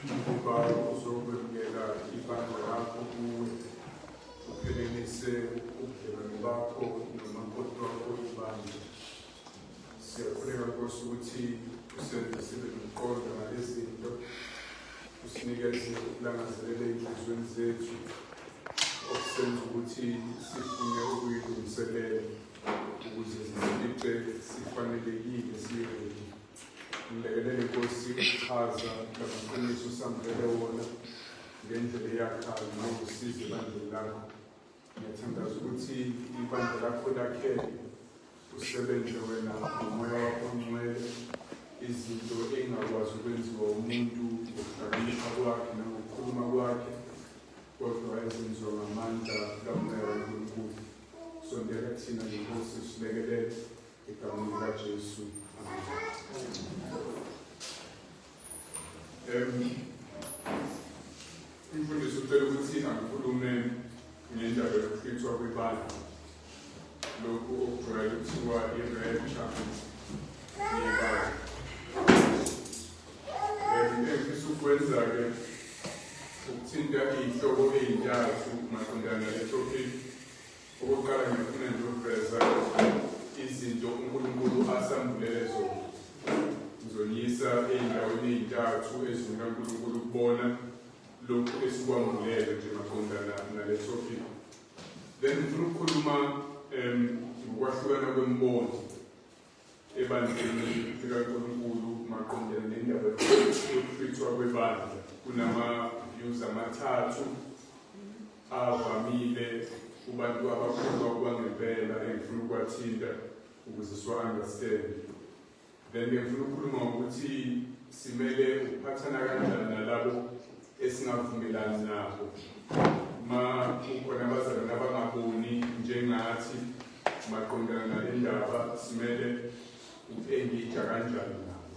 Ukuba uzokwemukela ibandla lakho kuwe, uphelelise ubudlelwane bakho nomakoti wakho ibandla. Siyakhuleka Nkosi ukuthi usenze sibe nokuqonda ngalezi zinto, usinikeze ukulangazelela ey'nhliziyweni zethu okusenza ukuthi sifune ukuyilungiselela ukuze sisifice sifanelekile siyiredi. Ngilekelele Nkosi ukuchaza lamaqiniso osambulele wona ngendlela eyakhayo nangosizo ebandleni lakho. Ngiyathandaza ukuthi ibandla lakho lakheke usebenze wena ngomoya wakho ongcwele izinto ey'ngakwazi ukwenziwa umuntu ngokuhlakanipha kwakhe nangokukhuluma kwakhe kodwa ezenziwa ngamandla kamoya kaNkulunkulu. Sondela kuthina ngenkosi usilekelele egameni likaJesu. Amen. Umfundisi ucela ukuthi angikhulume ngendaba yokuhlwithwa kwebandla, lokhu okujwayele ukuthiwa i-rapture yebandla. Engifisa ukwenza-ke ukuthinta iy'hloko ey'ntathu maqondana nale topic. Okokuqala ngifuna nje ukuveza izinto uNkulunkulu asambulele zona. Ngizoniyisa ey'ndaweni ey'ntathu ezweni kaNkulunkulu ukubona lokhu esikwambulele nje maqondana nale topic. Then ngifuna ukukhuluma ngokwahlukana kwemibono ebandleni likaNkulunkulu maqondana nendaba yokuhlwithwa kwebandla. Kunama-views amathathu avamile kubantu abakholwa kwangempela engifuna ukuwathinta ukuze siwa-understand. Then ngifuna ukukhuluma ngokuthi simele ukuphathana kanjani nalabo esingavumelani nabo. Ma kukhona abazalwane abangaboni njengathi maqondana nale ndaba, simele uku-engage kanjani nabo.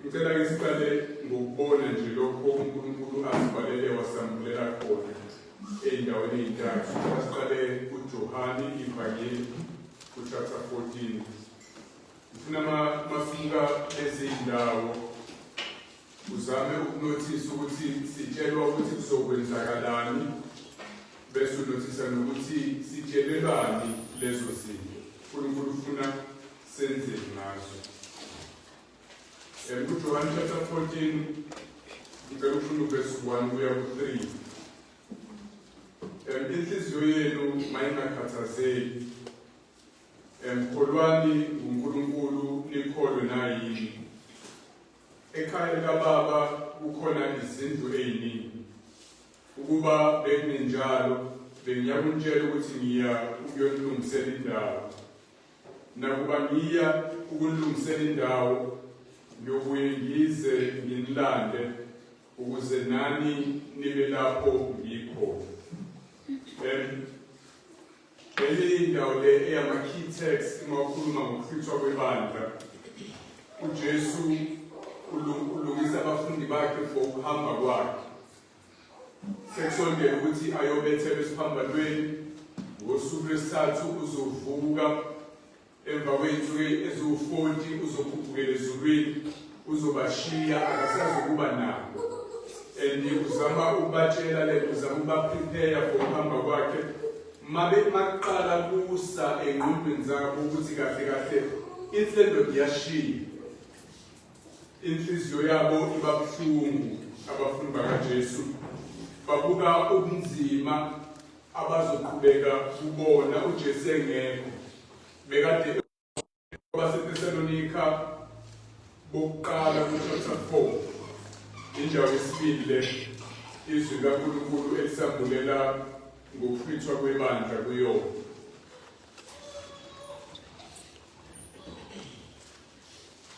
Ngicela ke siqale ngokubona nje lokho uNkulunkulu asibhalele wasambulela khona ey'ndaweni ey'ntathu. Asiqale kuJohane iVangeli ku-chapter 14. Ngifuna masibuka lezi ndawo uzame ukunothisa ukuthi sitshelwa ukuthi kuzokwenzakalani bese unothisa nokuthi sitshelelani lezo zinto. uNkulunkulu ufuna senzeni ngazo. KuJohane chapter 14 ngicela ukufunda uverse 1 kuya ku-3. Inhliziyo yenu mayingakhathazeki. Kholwani nguNkulunkulu nikholwe nayimi. Ekhaya likaBaba kukhona izindlu eziningi. Ukuba bekungenjalo, bengiyakunitshela ukuthi ngiya ukuyonilungisela indawo. Nakuba ngiya ukulungisela indawo, ngiyobuye ngize nginilande ukuze nani nibe lapho ngikhona. Enye indawo le eyama-key text uma ukhuluma ngokuhlwithwa kwebandla, uJesu ulungisa abafundi bakhe for ukuhamba kwakhe. Sekusondele ukuthi ayobethelwa esiphambanweni, ngosuku lwesithathu uzovuka emva kwey'nsuku eziwu-40 uzokhuphukela ezulwini, uzobashiya akasazokuba nabo. And uzama ukubatshela le nto, uzama ukuba-prepare for ukuhamba kwakhe. Mabe maqala kusa engqondweni zabo ukuthi kahle kahle inhlendo iyashiya. Inhliziyo yabo iba buhlungu abafundi bakaJesu. Babuka ubunzima abazoqhubeka kubona uJesu engekho. Bekade baseThesalonika bokuqala ku-chapter 4 indawo yesibili le izwi likaNkulunkulu elisambulela ngokuhlwithwa kwebandla kuyona.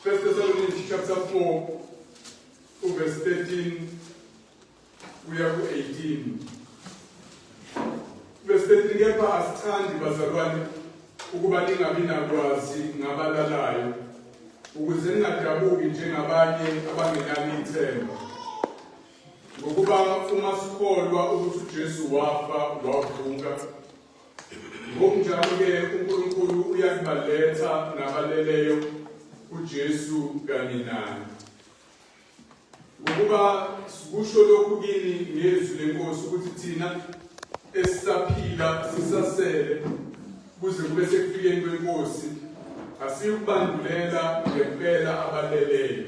First Thessalonians chapter 4 uverse 13 kuya ku-18. Verse 13, kepha asithandi bazalwane ukuba ningabi nakwazi ngabalalayo ukuze ningadabuki njengabanye abangenalo ithemba. Ngokuba uma sikholwa ukuthi uJesu wafa wavuka, ngokunjalo-ke uNkulunkulu uyakubaletha nabaleleyo kuJesu kanye naye. Ngokuba sikusho lokhu kini ngezwi lenkosi ukuthi thina esisaphila sisasele kuze kube sekufikeni kwenkosi asiyukubandulela ngempela abaleleyo.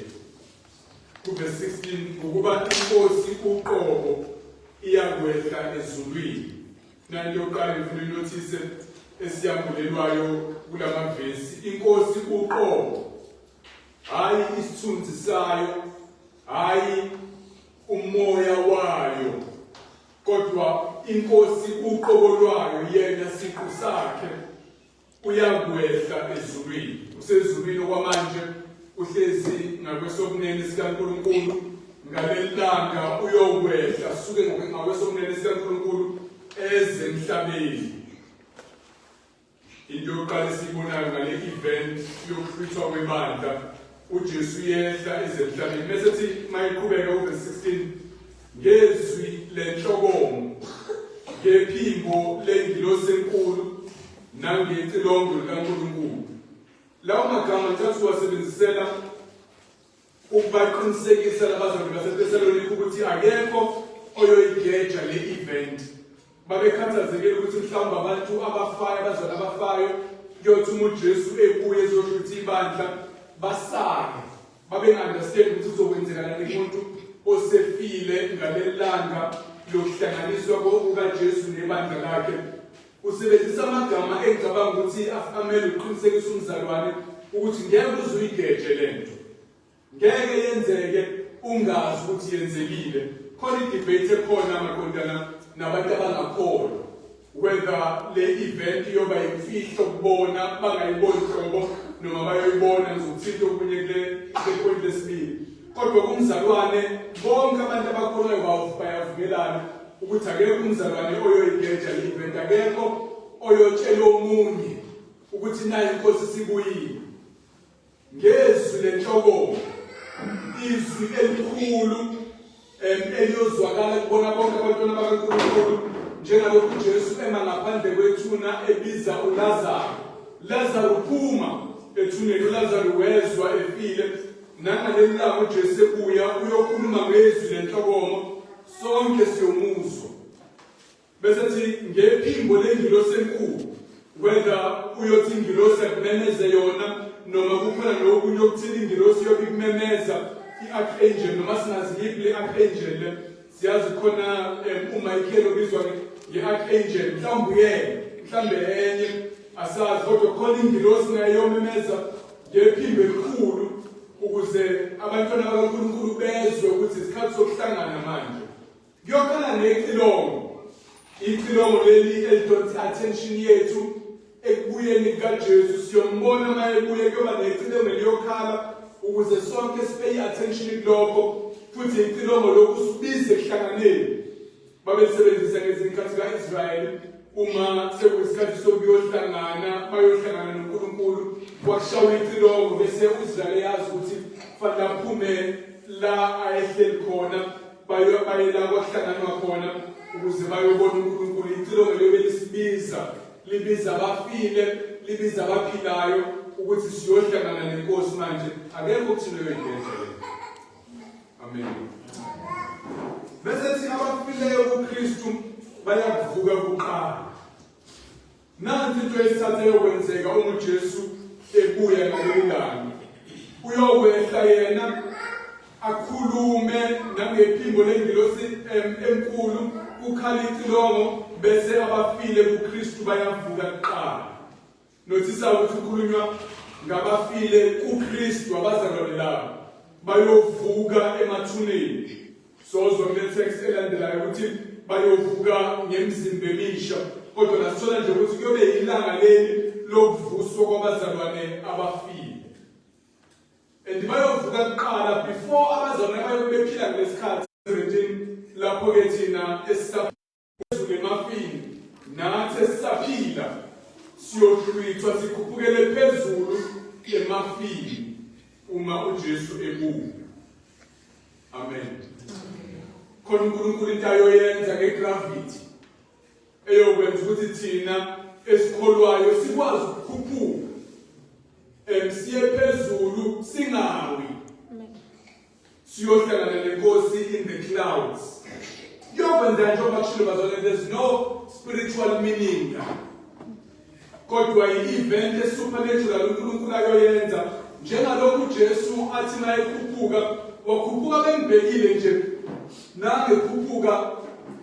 Kuvesi 16 ngokuba inkosi uqobo iyakwehla ezulwini. Nanto yokuqala ngifuna inothise esiyambulelwayo kulamavesi inkosi uqobo hayi isithunzi sayo hayi umoya wayo kodwa inkosi uqobo lwayo yena siqu sakhe uyakwehla ezulwini usezulwini okwamanje uhlezi ngakwesokunene sikaNkulunkulu ngaleli langa uyokwehla suke ngakwesokunene sikaNkulunkulu eze emhlabeni Into yokuqala esiyibonayo ngale event yokuhlwithwa kwebandla uJesu uyehla eze emhlabeni bese thi mayiqhubeka uverse 16 ngezwi lenhlokomo ngephimbo lengilosi enkulu nangecilongo likaNkulunkulu lawo magama ngithatha uwasebenzisela Ukubaqinisekisa labazalwane baseTesalonika ukuthi akekho oyoyigeja le event. Babekhathazekile ukuthi mhlawumbe abantu abafayo, abazalwane abafayo, kuyothi uma uJesu ebuye ezohlutha ibandla basale. Babenga-understand ukuthi kuzokwenzekalani kumuntu osefile ngaleli langa lokuhlanganiswa kukaJesu nebandla lakhe. Usebenzisa amagama engicabanga ukuthi amele ukuqinisekisa umzalwane ukuthi ngeke uze uyigeje le nto. Ngeke yenzeke ungazi ukuthi yenzekile. Khona i-debate ekhona maqondana nabantu abangakholwa whether le event iyoba imfihlo kubona bangayiboni nhlobo noma bayoyibona ngizokuthinta okunye kule point lesibili kodwa kumzalwane bonke abantu abakholwayo bayavumelana ukuthi akekho umzalwane oyoyigeja le event akekho oyotshela omunye ukuthi nayi inkosi sibuyile ngezwi lenhlokomo izwi elikhulu eliyozwakala kubona bonke abantwana bakaNkulunkulu njengalokhu uJesu ema ngaphandle kwethuna ebiza uLazaru Lazaru phuma ethuneni uLazaru wezwa efile nangaleli langa uJesu ebuya uyokhuluma ngezwi lenhlokomo sonke siyomuzwa bese thi ngephimbo lengilosi enkulu whether uyothi ingilosi akumemeze yona noma kukhona nokunye okuthile ingilosi yobe ikumemeza i-archangel noma singazi yiphi le archangel le siyazi khona uMichael obizwa nge-archangel mhlawumbe uyena mhlawumbe enye asazi kodwa khona ingilosi nayo yomemeza ngephimbo elikhulu ukuze abantwana bakaNkulunkulu bezwe ukuthi isikhathi sokuhlangana manje Kuyokhala necilongo. Icilongo leli elidonsa attention yethu ekubuyeni kukaJesu. Siyombona uma ebuye kuyoba necilongo eliyokhala ukuze sonke sipay attention kulokho futhi icilongo lokhu sibize ekuhlanganeni. Babelisebenzisa ngezikhathi ka-Israyeli uma sekuyisikhathi sokuyohlangana bayohlangana noNkulunkulu kwashawa icilongo bese u-Israyeli eyazi ukuthi kufanele aphume la ayehleli khona baye la kwahlanganwa khona ukuze bayobona uNkulunkulu. Icilongo liyobe lisibiza, libiza abafile, libiza abaphilayo ukuthi siyohlangana nenkosi manje. Akekho kuthina oyoyigeja le. Amen. Bese thi abafileyo kuKristu bayakuvuka kuqala. Nansi into esithatha eyokwenzeka uma uJesu ebuya ngaleli langa. Uyokwehla yena akhulume nangephimbo lengilosi enkulu kukhala icilongo bese abafile kuKristu bayavuka kuqala. Nothisa ukuthi kukhulunywa ngabafile kuKristu abazalwane labo bayovuka emathuneni. Sozwa kule text elandelayo ukuthi bayovuka ngemizimba emisha kodwa lasithola nje ukuthi kuyobe ilanga leli lokuvuswa kwabazalwane abafile and bayovuka kuqala before abazalwane bayobe bephila kulesikhathi 17 lapho ke thina esisaphezulu emafini nathi esisaphila siyohlwithwa sikhuphukele phezulu emafini uma uJesu ebuya Amen. Khona uNkulunkulu into ayoyenza ngegravity eyokwenza ukuthi thina esikholwayo sikwazi ukukhuphuka siye phezulu singawi. Siyohlangana nenkosi in the clouds. Kuyokwenzeka njengoba kushilo bazalwane, there's no spiritual meaning la. Kodwa i-event e-supernatural uNkulunkulu ayoyenza njengalokhu uJesu athi mayekhuphuka wakhuphuka bembhekile nje nangekhuphuka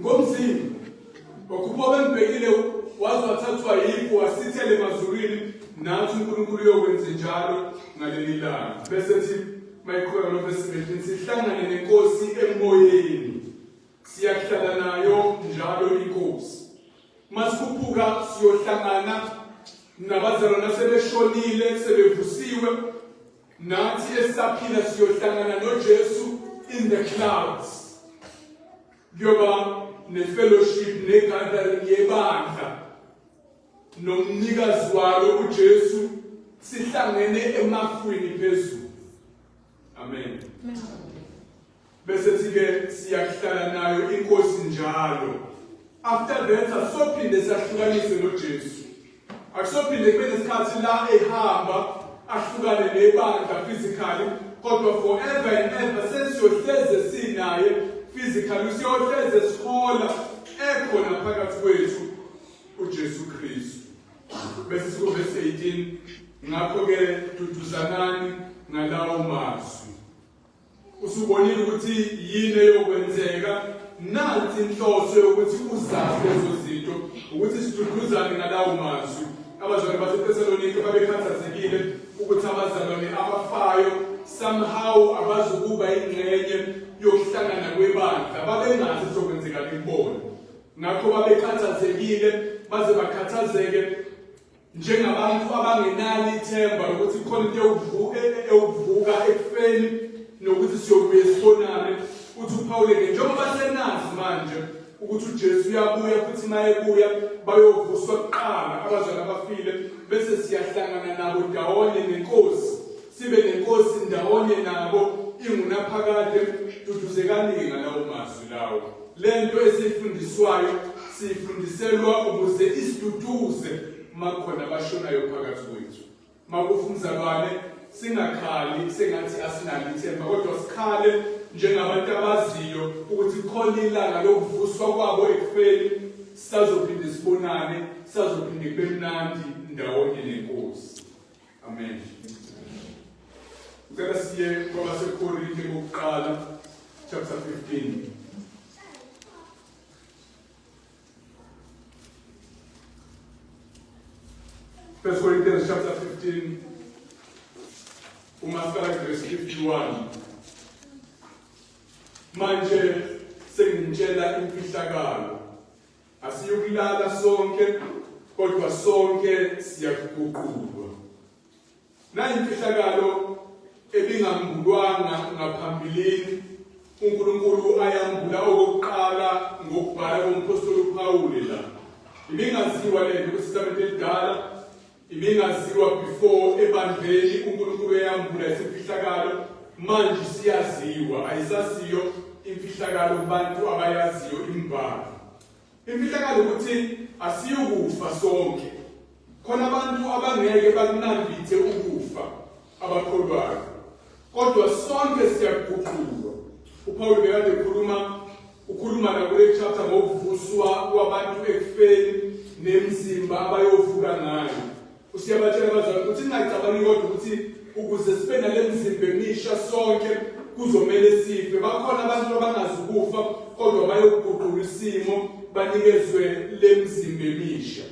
ngomzimba wakhuphuka bembhekile waze wathathwa yifu wasithele emazulwini nathi uNkulunkulu uyokwenza njalo ngaleli langa bese thi mayiqhubeka novesi 17 sihlangane nenkosi emoyeni siyakuhlala nayo njalo inkosi masikhuphuka siyohlangana nabazalwane sebeshonile sebevusiwe nathi esisaphila siyohlangana noJesu in the clouds kuyoba ne-fellowship ne-gathering yebandla nomnikazi walo uJesu sihlangene emafwini phezulu amen, amen. Bese thi-ke siyakuhlala nayo inkosi njalo. After that asophinde sahlukaniswe noJesu. Akusophinde kube nesikhathi la ehamba ahlukane nebandla physically kodwa forever and ever sesiyohleze sinaye physically usiyohleze sihola ekhona phakathi kwethu uJesu Kristu. Bese sikuvesi 18 ngakho-ke duduzanani ngalawo mazwi. Usubonile ukuthi yini eyokwenzeka nansi inhloso yokuthi uzazi lezo zinto ukuthi siduduzane ngalawo mazwi abazalwane baseThesalonika babekhathazekile ukuthi abazalwane abafayo somehow abazukuba ingxenye yokuhlangana kwebandla babengazi kuzokwenzekani kubona ngakho babekhathazekile baze bakhathazeke njengabantu abangenalo ithemba lokuthi khona into ewukuvuka ekufeni nokuthi siyobuye sibonane uthi uPawule-ke njengoba senazi manje ukuthi uJesu uyabuya futhi uma ebuya bayovuswa kuqala abazalwane abafile bese siyahlangana nabo ndawonye nenkosi sibe nenkosi ndawonye nabo ingunaphakade duduzekani ngalawo mazwi lawo lento esiyifundiswayo siyifundiselwa ukuze isiduduze makukhona abashonayo phakathi kwethu makufa umzalwane singakhali sengathi asinalo ithemba kodwa sikhale njengabantu abaziyo ukuthi khona ilanga lokuvuswa kwabo ekufeni sisazophinde sibonane sisazophinde kube mnandi ndawonye nenkosi Amen. Ngicela siye kwabaseKorinte kokuqala chapter 15. First Corinthians chapter 15 uma siqala verse 51. Manje sengimtshela imfihlakalo Asiyukulala sonke kodwa sonke siyakuguqulwa. Nayi imfihlakalo ebingambulwanga ngaphambilini uNkulunkulu ayambula okokuqala ngokubhala komphostoli uPawuli la. Ibingaziwa le nto kwiTestamente elidala, ibingaziwa before ebandleni uNkulunkulu eyambula isimfihlakalo manje siyaziwa ayisasiyo imfihlakalo kubantu abayaziyo imibhalo imfihlakalo ukuthi asiyukufa sonke khona abantu abangeke bakunambithe ukufa abakholwayo kodwa sonke siyaguqulwa uPaul bekade ekhuluma ukhuluma nakule chapter ngokuvuswa kwabantu ekufeni nemizimba abayovuka ngayo usiyabatshela abazali ukuthi ningacabangi kodwa ukuthi ukuze sibe nale mizimba emisha sonke kuzomele sife bakhona abantu abangazi ukufa kodwa bayoguqula isimo banikezwe le mizimba emisha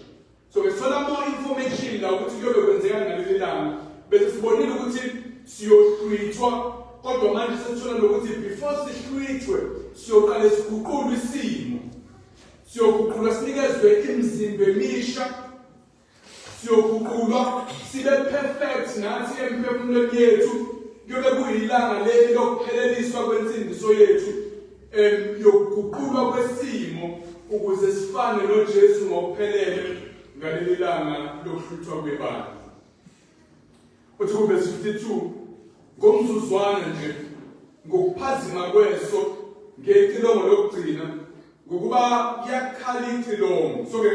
So ke sithola more information la ukuthi kuyobe kwenzeka ngaleli langa. Bese sibonile ukuthi siyohlwithwa kodwa manje sesithola nokuthi before sihlwithwe siyoqale siguqulwe isimo. Siyoguqulwa sinikezwe imizimba emisha. Siyoguqulwa sibe perfect nathi emphefumulweni yethu. Kuyobe kuyilanga leli lokupheleliswa kwensindiso yethu. Yokuguqulwa kwesimo ukuze sifane noJesu ngokuphelele ngaleli langa lokuhluthwa kwebandla. Uthi kuvesi 52 ngomzuzwana nje ngokuphazima kweso ngecilongo lokugcina ngokuba kuyakhala icilongo so ke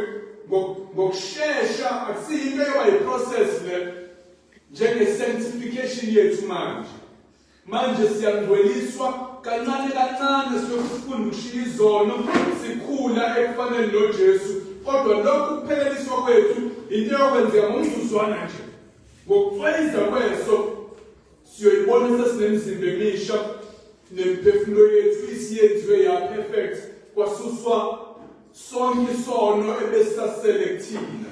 ngokushesha akusiyinto eyoba yi-process le njenge-sanctification yethu manje. Manje siyangcweliswa kancane kancane siyofunda ukushiya izono sikhula ekufaneni noJesu. Kodwa lokhu kupheleliswa kwethu into eyokwenzeka ngomzuzwana nje. Ngokucwayiza kweso siyoyibona sesinemizimba emisha nemiphefumulo yethu isiyenziwe ya perfect kwasuswa sonke isono ebesisasele kuthina.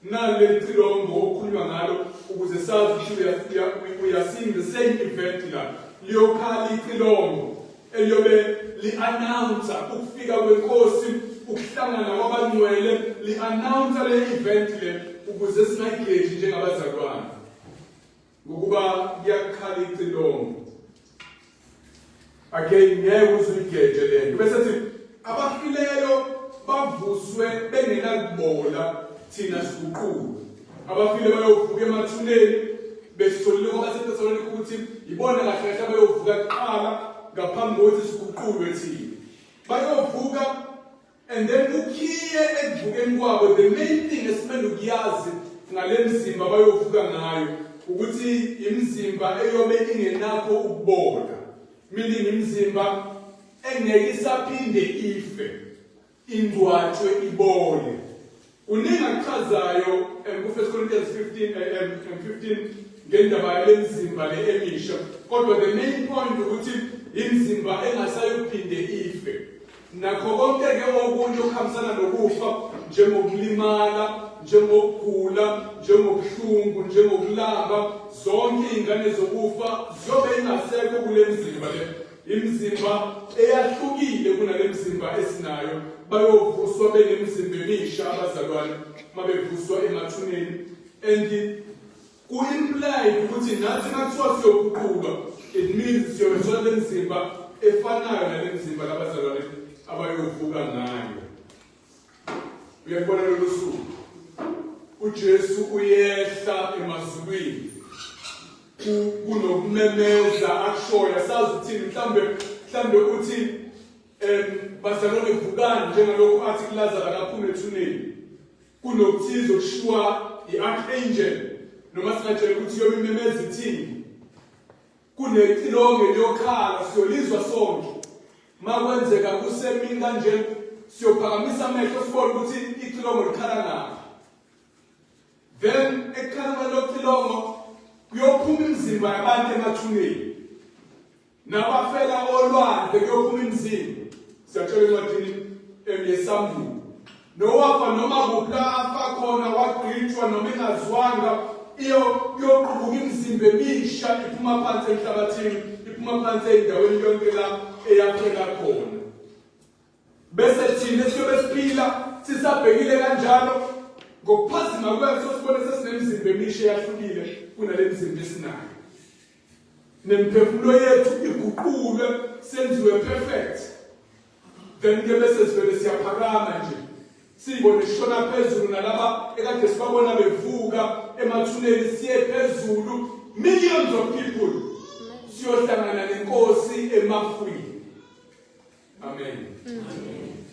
Nali leli cilongo okukhulunywa ngalo ukuze sazi ukuthi we are seeing the same event la. Liyokhala icilongo eliyobe li-announce ukufika kwenkosi, ukuhlangana kwabangcwele, li-announce le event le ukuze singayigeji njengabazalwane. Ngokuba kuyakhala icilongo. Again ngeke uze uyigeje le nto. Bese thi abafileyo bavuswe bengenakubola thina siguqulwe. Abafile bayovuka emathuneni besitholile kwabaseThesalonika ukuthi ibona kahle kahle abayovuka kuqala ngaphambi kokuthi siguqulwe thina. Bayovuka And then ukhiye ekuvukeni kwabo the main thing esimele ukuyazi ngale mzimba bayovuka ngayo ukuthi imizimba eyobe ingenakho ukubola meaning imizimba engeke isaphinde ife ingcwatshwe ibole kuningi akuchazayo ku-1 Corinthians 15 15 ngendaba yale mzimba le emisha kodwa the main point ukuthi imizimba engasayophinde ife Nakho konke-ke okunye okuhambisana nokufa njengokulimala, njengokugula, njengobuhlungu, njengokulamba, zonke iy'ngane zokufa ziyobe ingasekho kule mzimba le. Imizimba eyahlukile kunale mizimba esinayo. Bayovuswa benemizimba emisha abazalwane mabevuswa emathuneni. And Ku-implied ukuthi nathi makuthiwa siyoguquka it means siyobe sithola le mizimba efanayo nale mizimba labazalwane abayovuka ngayo. Uyakubona lolu suku uJesu uyehla emazulwini kunokumemeza akushoyo asazi ukuthini mhlambe mhlambe uthi bazalwane vukani njengalokhu athi kuLazaro akaphume ethuneni Kunokuthize okushiwa i-archangel noma singatshela ukuthi yobe imemeza ithini. Kunecilongo eliyokhala siyolizwa sonke. Makwenzeka kusemini kanje siyophakamisa amehlo sibone ukuthi icilongo likhala ngaphi. Then ekukhala kwalo cilongo kuyophuma imizimba yabantu emathuneni. Nabafela olwandle kuyophuma imizimba. Siyatshelwa encwadini yeSambulo. Nowafa noma kuphi la afa khona wagqitshwa noma engazwanga iyo kuyoqubuka imizimba emisha iphuma phansi emhlabathini iphuma phansi ey'ndaweni yonke la eyakheka khona. Bese thina siyobe siphila sisabhekile kanjalo ngokuphazima kweso sibone sesinemizimba emisha eyahlukile kunale mizimba esinayo. Nemiphefumulo yethu iguqulwe senziwe perfect. Then ke bese sivele siyaphakama nje. Siyibone sishona phezulu nalaba ekade sibabona bevuka emathuneni siye phezulu millions of people siyohlangana nenkosi emafwini. Amen. Amen.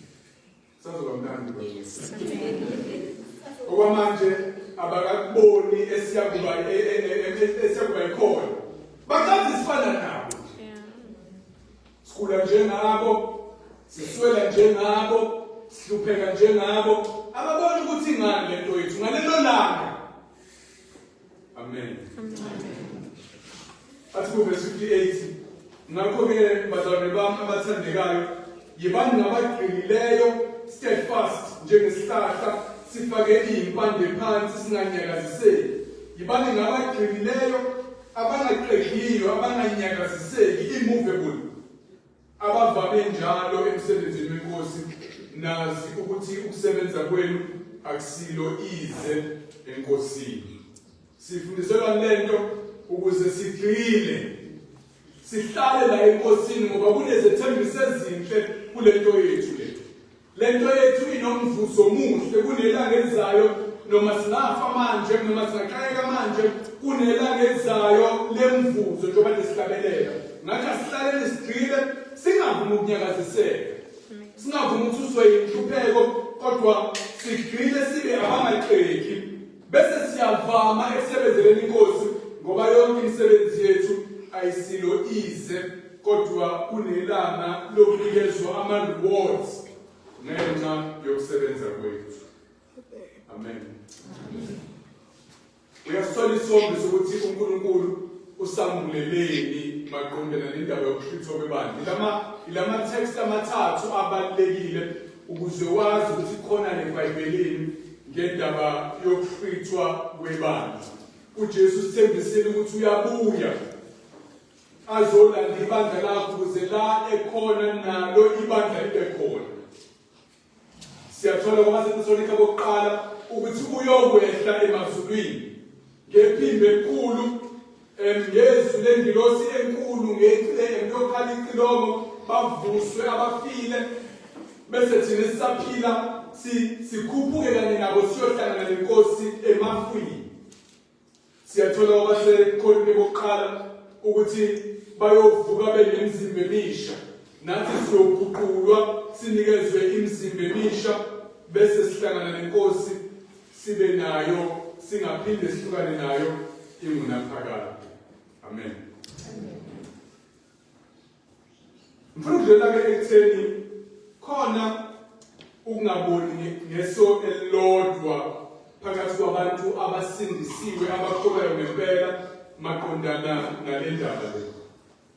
Sazoba mnandi baba. Yes. Okwamanje abakakuboni esiyakuba e, e, e, esiyakuba ikhona. Bacathi sifana nabo. Sikhula njengabo, siswela njengabo, sihlupheka njengabo. Ababoni ukuthi ingani lento yethu ngalelo langa. Amen. Amen. Athi kuvesi 58 ngakho-ke bazalwane bami abathandekayo yibani ngabagxilileyo steadfast njengesihlahla sifake iy'mpande phansi singanyakaziseki yibani ngabagxilileyo abangaqegiyo abanganyakaziseki immovable Abavame njalo emsebenzini weNkosi, nazi ukuthi ukusebenza kwenu akusilo ize eNkosini. Sifundiselwa lento ukuze sigxile sihlale la eNkosini ngoba kunezethembiso ezinhle kulento yethu le. Lento yethu inomvuzo omuhle kunelanga elizayo noma singafa manje noma singaxakeka manje kunelanga elizayo lemvuzo njengoba nje sihlabelela ngathi asihlaleni sigxile singavumi ukunyakaziseka singavumi ukususwa yinhlupheko kodwa sigxile sibe abangaxeki bese siyavama ekusebenzeleni inkosi ngoba yonke imisebenzi yethu ayisilo ize, kodwa kunelanga lokunikezwa ama-rewards ngenxa yokusebenza kwethu. Amen. Uyasithola isithombe sokuthi uNkulunkulu usambuleleni maqondana nendaba yokuhlwithwa kwebandla. Ilama text amathathu abalulekile ukuze wazi ukuthi khona neBhayibhelini ngendaba yokuhlwithwa kwebandla. UJesu usithembisile ukuthi uyabuya azolanda ibandla lakho ukuze la ekhona nalo ibandla libe khona. Siyathola kwabaseThesalonika bokuqala ukuthi uyokwehla emazulwini ngephimbo elikhulu, ngezwi lengilosi enkulu, ngeyokhala icilongo, bavuswe abafile, bese thina sisaphila sikhuphuke kanye nabo siyohlangana nenkosi emafwini. Siyathola kwabaseKorinte bokuqala ukuthi bayovuka benemizimba emisha, nathi siyoguqulwa sinikezwe imizimba emisha, bese sihlangana nenkosi sibe nayo, singaphinde sihlukane nayo ingunaphakade. Amen. Ngifuna ukudlulela-ke ekutheni khona ukungaboni ngeso elilodwa phakathi kwabantu abasindisiwe abakholwayo ngempela maqondana nale ndaba le.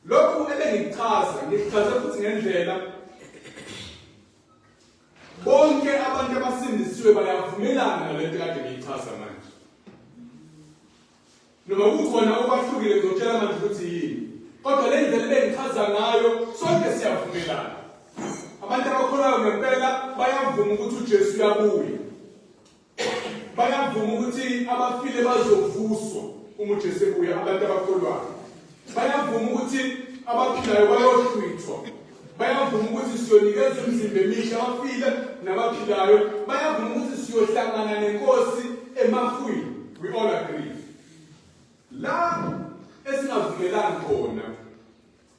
Lokhu ebengikuchaza, ngikuchaze futhi ngendlela bonke abantu abasindisiwe bayavumelana nalento kade ngiyichaza manje. Noma kukhona okwahlukile ngizokutshela manje ukuthi yini. Kodwa le ndlela ebengichaza ngayo sonke siyavumelana. Abantu abakholwayo ngempela bayavuma ukuthi uJesu uyabuya. Bayavuma ukuthi abafile bazovuswa uma uJesu ebuya, abantu abakholwayo. Bayavuma ukuthi abaphilayo bayohlwithwa. Bayavuma ukuthi siyonikezwa imizimba emisha abafile nabaphilayo. Bayavuma ukuthi siyohlangana nenkosi emafwini. We all agree. La esingavumelani khona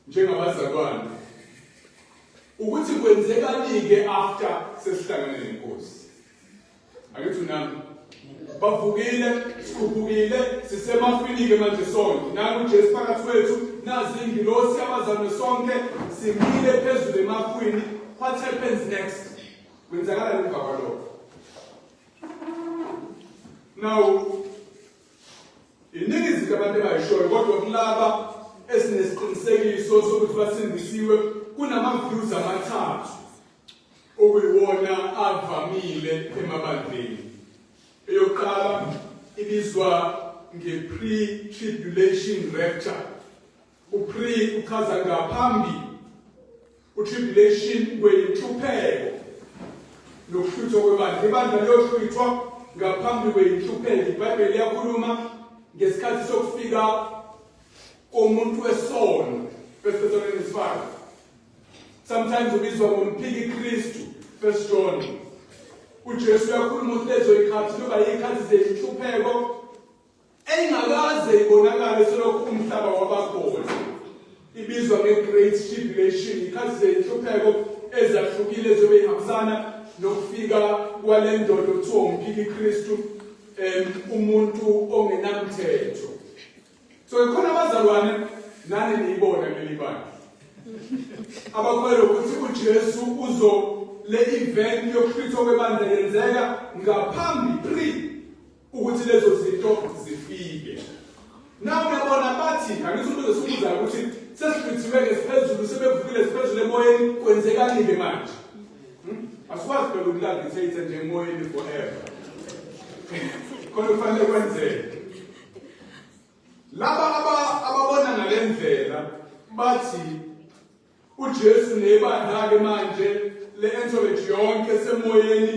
njengabazalwane ukuthi kwenzekani-ke after sesihlangane nenkosi. Angithi unami bavukile, sikhuphukile, sisemafini-ke manje sonke. Nangu uJesu phakathi kwethu, nazi ingilosi abazalwane sonke, simile phezulu emafwini. What happens next? Kwenzakalani emva kwalokho? Now, iningi izinto abantu abayishoyo, kodwa kulaba esinesiqinisekiso sokuthi basindisiwe kunama-views amathathu okuyiwona avamile emabandleni. Eyokuqala ibizwa nge-pre-tribulation rapture. U-pre uchaza ngaphambi, u-tribulation kweyinhlupheko nokuhlwithwa kwebandla. Ibandla liyohlwithwa ngaphambi kweyinhlupheko. IBhayibheli liyakhuluma ngesikhathi sokufika komuntu wesono. First Thessalonians 5. Sometimes ubizwa ngomphiki Kristu, First John. UJesu uyakhuluma ukuthi lezo ikhathi kuyoba yikhathi zenhlupheko engakaze ibonakale selokhu umhlaba wabakhona. Ibizwa nge-Great Tribulation, ikhathi zenhlupheko ezahlukile ezobe ihambisana nokufika kwale ndoda okuthiwa umphiki Kristu, umuntu ongenamthetho. So ikhona abazalwane nani niyibona kuleli bandla abakholelwa ukuthi uJesu uzo le event yokuhlwithwa kwebandla yenzeka ngaphambi pre ukuthi lezo zinto zifike. Nawe uyabona bathi angithi umbuzo esibuzayo ukuthi sesihlwithiwe ke siphezulu, sebevukile siphezulu emoyeni, kwenzekani-ke manje? Asikwazi phela ukulavithatha nje emoyeni forever. Khona kufanele kwenzeke. Laba ababona ngale ndlela bathi uJesu nebandla-ke manje le entourage yonke semoyeni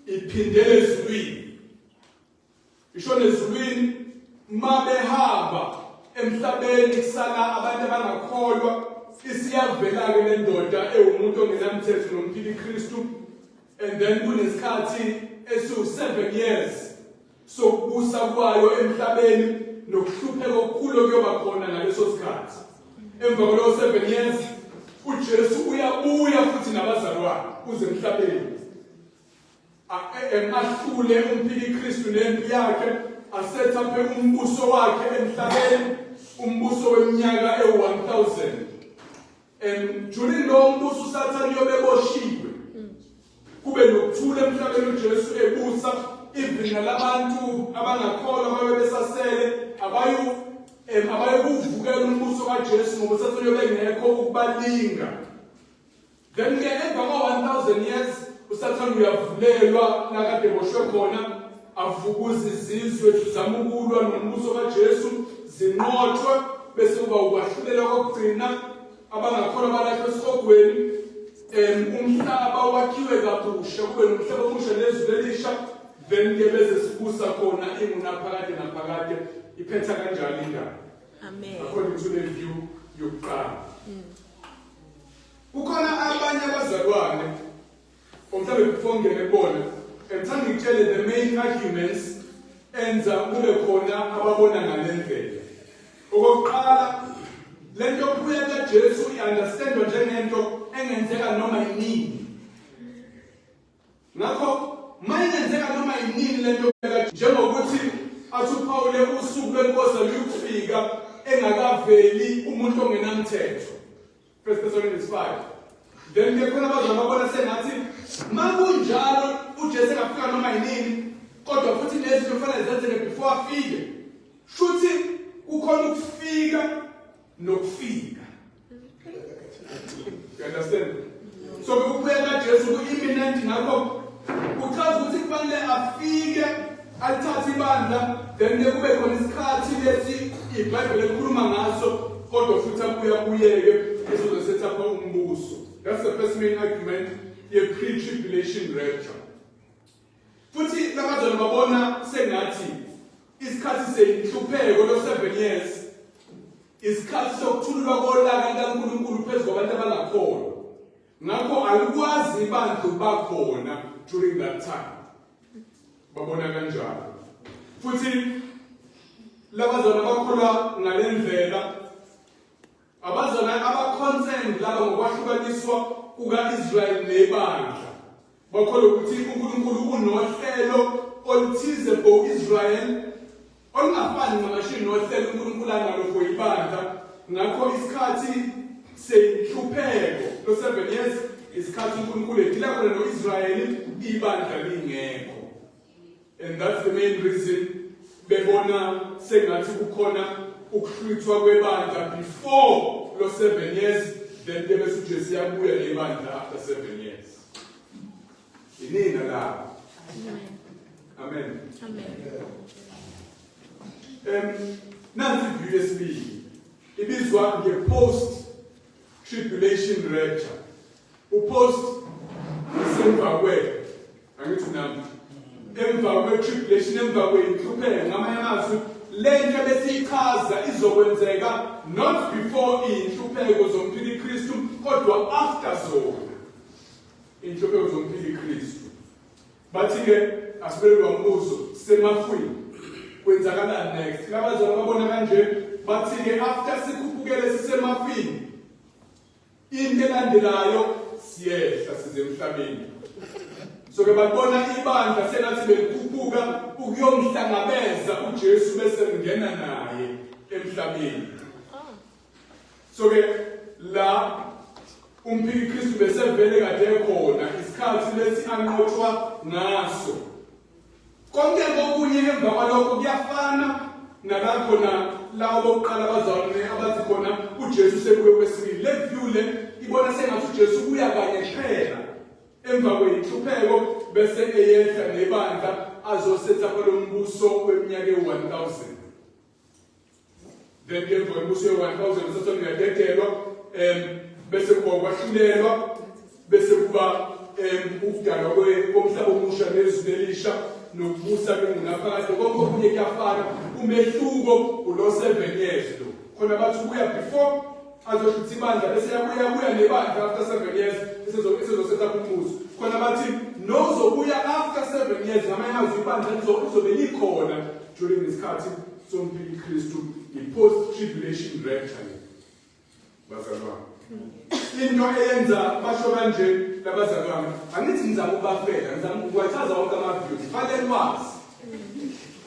iphindele ezulwini. Ishona ezulwini mabehamba emhlabeni kusala abantu abangakholwa, isiyavela-ke le ndoda ewumuntu ongenamthetho nomphiki Kristu, and then kunesikhathi esiwu-7 years sokubusa kwayo emhlabeni nokuhlupheka okukhulu okuyoba khona ngaleso sikhathi. Emva kwalowo 7 years uJesu uyabuya futhi nabazalwane uze emhlabeni, ahlule umphiki Kristu nempi yakhe, asethe aphe umbuso wakhe emhlabeni. Umbuso weminyaka ewu-1000. And during lowo mbuso uSathane uyobe eboshiwe. Kube nokuthula emhlabeni uJesu ebusa even nalabantu abangakholwa babe besasele abayu abayokuvukela umbuso kaJesu ngoba uSathane uyobe engekho ukubalinga. Then ke emva kwa-1000 years uSathane uyavulelwa lakade boshwe khona avukuze izizwe zizama ukulwa nombuso kaJesu zinqotshwe bese kuba ukwahlulela kokugcina abangakholwa balahlwe esihogweni umhlaba wakhiwe kabusha kube nomhlaba omusha nezulu elisha then ke bese sibusa khona ingunaphakade naphakade. Iphetha kanjalo indaba. Amen. According to the view yokuqala. Kukhona abanye abazalwane omhlawumbe before ngene kubona ngithanda ngitshele the main arguments enza kube khona ababona ngale ndlela. Okokuqala, le nto yokubuya kaJesu i-understandwa njengento engenzeka noma yinini. Ngakho uma ingenzeka noma yinini le nto, njengokuthi athi uPawule usuku lweNkosi aluyukufika engakaveli umuntu ongenamthetho, First Thessalonians 5, then ke khona abazali babona sengathi makunjalo uJesu engafika noma yinini, kodwa futhi nezinto kufanele zenzeke before afike, shuthi kukhona ukufika nokufika. You understand? So ukubuya kaJesu ku-imminent, ngakho kuchaza ukuthi kufanele afike alithathe ibandla, then ke kube khona isikhathi lesi iBhayibheli elikhuluma ngaso, kodwa futhi abuye abuyeke ezosetha umbuso. That's the first main argument ye-pre-tribulation rapture. Futhi labazalwane babona sengathi isikhathi senhlupheko lo 7 years isikhathi sokuthululwa kolaka likaNkulunkulu phezu kwabantu abangakholwa, ngakho alikwazi ibandla ukuba khona during that time. Babona kanjalo. Futhi labazalwane bakholwa ngale ndlela. Abazalwane aba-concerned laba ngokwahlukaniswa kuka-Israyeli nebandla bakholwa ukuthi uNkulunkulu unohlelo oluthize for Israel olungafani ncamashi nohlelo uNkulunkulu analo for ibandla. Ngakho isikhathi senhlupheko lo 7 years isikhathi uNkulunkulu edila khona no-Israyeli, ibandla lingekho. And that's the main reason bebona sengathi kukhona ukuhlwithwa kwebandla before lo 7 years, then ke bese uJesu yabuya nebandla after 7 years. Inina la. Amen. Amen. Nansi view yesibili ibizwa nge-post tribulation rapture. U-post isemva kwe, angithi nami, emva kwe-tribulation, emva kweyinhlupheko. Ngamanye amazwi, le nto besiyichaza izokwenzeka not before iy'nhlupheko zomphiki Kristu, kodwa after zona iy'nhlupheko zomphiki Kristu. Bathi-ke asibelelwa umbuzo semafwini, kwenzakalani next? Labazalwane babona kanje, bathi-ke after sikhuphukele sisemafini, into elandelayo siyehla size emhlabeni. So ke babona ibandla sengathi belikhuphuka ukuyomhlangabeza uJesu bese ngena naye emhlabeni. So ke la umphiki Kristu besevele kade khona isikhathi lesi anqotshwa ngaso. Konke kokunye emva kwalokho kuyafana nalakhona labo bokuqala abazalwane abathi khona uJesu sekuye kwesibili. Le view le ibona sengathi uJesu ubuya kanye kuphela emva kweyinhlupheko bese eyehla nebandla azosetha kwalombuso weminyaka ewu-1000. Then ke emva kwemibuso ye-1000 uSathane uyadedelwa, bese kuba ukwahlulelwa, bese kuba ukudalwa komhlaba omusha nezulu elisha nokubusa kengunaphakade. Konke okunye kuyafana, umehluko ulo 7 years lo. Khona bathi ubuya before azohlutha ibandla bese yabuya buya nebandla after 7 years esezosetha umbuso. Khona bathi nozobuya after 7 years, ngamanye amazwi ibandla lizobe likhona during isikhathi somphiki Kristu, i-post tribulation rapture le. Bazalwane, into eyenza basho kanje labazalwane, angithi ngizama ukubafela, ngizama ukuwachaza wonke ama-views, fanele wazi.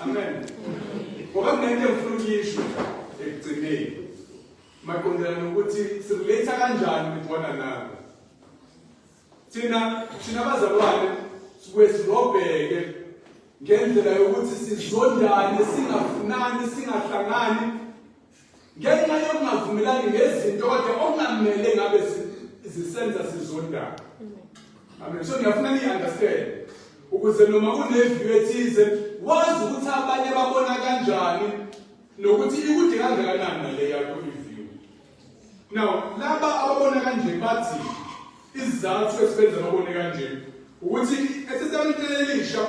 Amen. Ngoba kunento engifuna ukuyisho. ekugcineni maqondana nokuthi sirelate kanjani with one another. Thina bazalwane sibuye sirobheke ngendlela yokuthi sizondane, singafunani, singahlangani ngenxa yokungavumelani ngezinto kodwa okungamele ngabe zisenza sizondane. Amen. So ngiyafuna ni-understand ukuze noma kune-view ethize wazi ukuthi abanye babona kanjani nokuthi ikude kangakanani nale yakho i-view. Now laba ababona kanje bathi isizathu esibenza babone kanje ukuthi eTestamenteni Elisha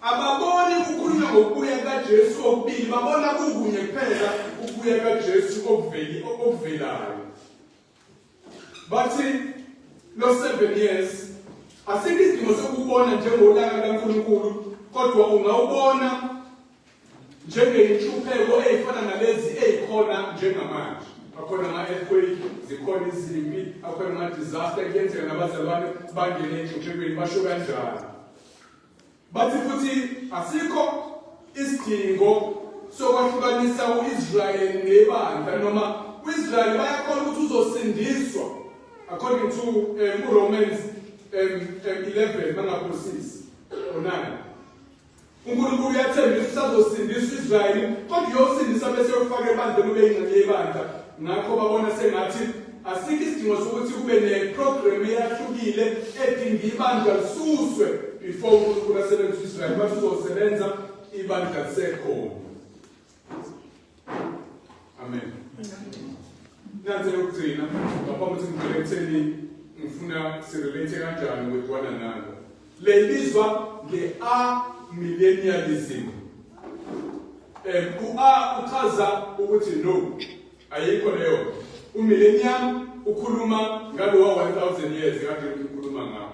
ababoni kukhulunywa ngokubuya kukaJesu okubili, babona kukunye kuphela ukubuya kukaJesu okuveli okuvelayo. Bathi lo 7 years asikho isidingo sokubona njengolaka kaNkulunkulu, kodwa ungawubona njengenhlupheko eyifana nalezi eyikhona njengamanje. Akhona ama-earthquake, zikhona izimpi, akhona ama-disaster, kuyenzeka nabazalwane bangene enhluphekweni, basho kanjalo. Bathi futhi asikho isidingo sokwahlukanisa u-Israyeli nebandla, noma u-Israyeli bayakholwa ukuthi uzosindiswa according to uRomans 11 mangaphosisi or 9. uNkulunkulu uyathembisa usazosindisa u-Israyeli, kodwa uyosindisa bese uyofaka ebandleni ube yingxenye yebandla. Ngakho babona sengathi asikho isidingo sokuthi kube ne-program eyahlukile edinga ibandla lisuswe before uNkulunkulu asebenzise u-Israyeli, bathi uzosebenza ibandla lisekhona. Amen. Nansi yokugcina ngaphambi kokuthi ngivele ekutheni ngifuna sirelate kanjani with one another. Le ibizwa nge-amillennialism. U-A uchaza ukuthi no, ayikho leyo. U-millennium ukhuluma ngalowa 1000 years kade ngikhuluma ngawo.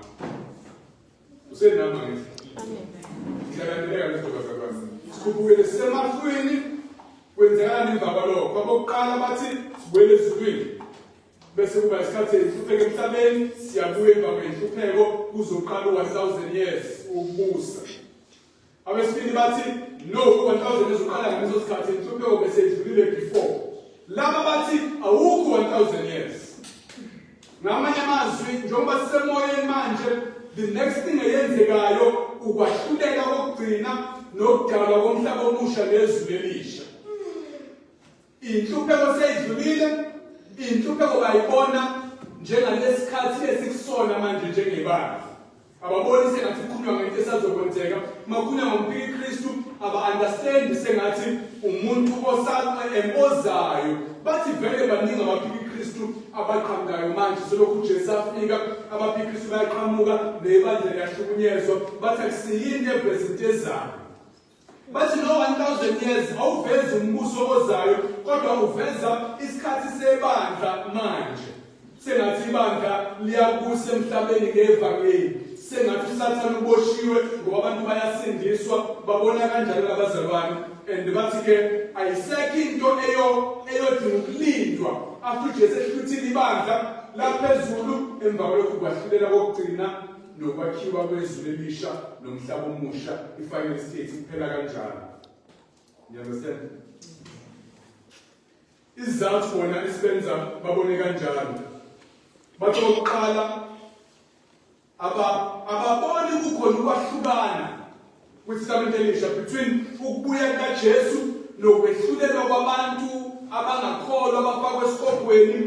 Usenami angithi? Amen. Ngiyalandeleka lezo bazalwane. Sikhuphukele semafwini, kwenzekalani emva kwalokho? Kwabokuqala bathi sibuyele ezulwini. Bese kuba isikhathi senhlupheko emhlabeni, siyabuya emva kwenhlupheko kuzoqala u-1000 years ukubusa. Abesibili bathi no, u-1000 years uqala ngaleso sikhathi, inhlupheko bese idlulile before. Laba bathi awukho 1000 years. Ngamanye amazwi, njengoba sisemoyeni manje, the next thing eyenzekayo ukwahlulela kokugcina nokudalwa komhlaba omusha nezulu elisha. Inhlupheko seyidlulile, inhlupheko bayibona njengalesikhathi esikusona manje njengebandla. Ababoni sengathi kukhulunywa ngento esazokwenzeka. Uma kukhulunywa ngomphiki Kristu, aba-understand sengathi umuntu ozayo. Bathi vele baningi abaphiki Kristu abaqhamukayo manje, selokhu uJesu afika, abaphiki Kristu bayaqhamuka nebandla liyahlukunyezwa. Bathi akusiyinto eveza into ezayo. Bathi no 1000 years awuvezi umbuso ozayo, kodwa uveza isikhathi sebandla manje. Sengathi ibandla liyabusa emhlabeni ngevangeli. Sengathi uSathane uboshiwe ngoba abantu bayasindiswa, babona kanjalo labazalwane. And bathi ke ayisekho into eyodinga ukulindwa after uJesu ehluthile ibandla laphezulu emva kwalokhu kwahlulela kokugcina nokwakhiwa kwezulu elisha nomhlaba omusha, i-final state kuphela kanjalo. You understand? Isizathu bona esibenza babone kanjalo, bathi okokuqala ababoni kukhona ukwahlukana kwiTestamente Elisha between ukubuya kukaJesu nokwehlulelwa kwabantu abangakholwa abafakwe esikogweni